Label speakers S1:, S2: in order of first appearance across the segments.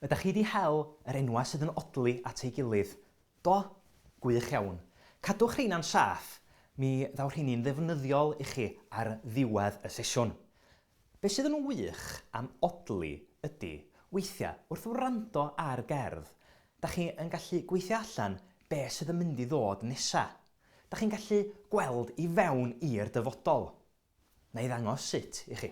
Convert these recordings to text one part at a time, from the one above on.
S1: Ydach chi 'di hel yr enwau sydd yn odli at ei gilydd? Do? Gwych iawn. Cadwch rheina'n saff, mi ddaw rheini'n ddefnyddiol i chi ar ddiwedd y sesiwn. Be sydd yn wych am odli ydi, weithiau, wrth wrando ar gerdd, dach chi yn gallu gweithio allan be sydd yn mynd i ddod nesa. Dach chi'n gallu gweld i fewn i'r dyfodol. Na i ddangos sut i chi.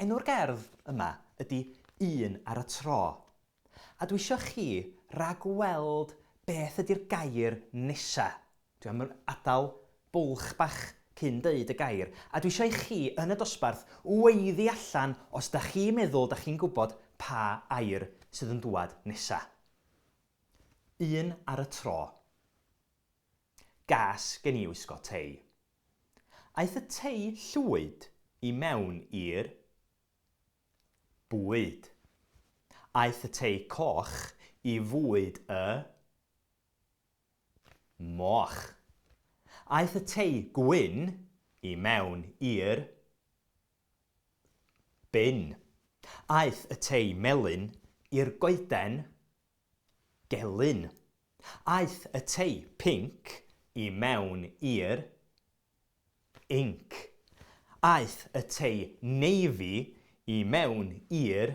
S1: Enw'r gerdd yma ydi Un ar y Tro. A dwi isio chi ragweld beth ydi'r gair nesa. Dwi am adael bwlch bach cyn deud y gair, a dwi isio i chi yn y dosbarth weiddi allan os dach chi'n meddwl dach chi'n gwybod pa air sydd yn dŵad nesa. Un ar y tro. Gas gen i wisgo tei. Aeth y tei llwyd i mewn i'r bwyd. Aeth y tei coch i fwyd y moch. Aeth y tei gwyn i mewn i'r bin. Aeth y tei melyn i'r goeden gelyn. Aeth y tei pinc i mewn i'r inc. Aeth y tei navy i mewn i'r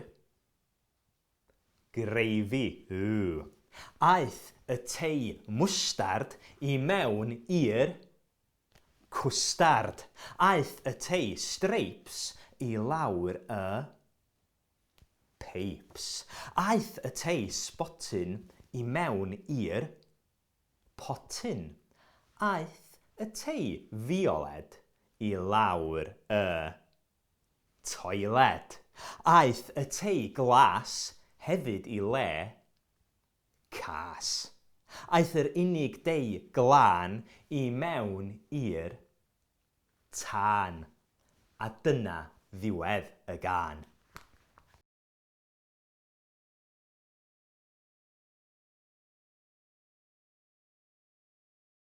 S1: gravy. Eww. Aeth y tei mwstard i mewn i'r cwstard. Aeth y tei streips i lawr y peips. Aeth y tei sbotyn i mewn i'r potyn. Aeth y tei fioled i lawr y toiled. Aeth y tei glas hefyd i le cas. Aeth yr unig dei glân i mewn i'r tân. A dyna ddiwedd y gân.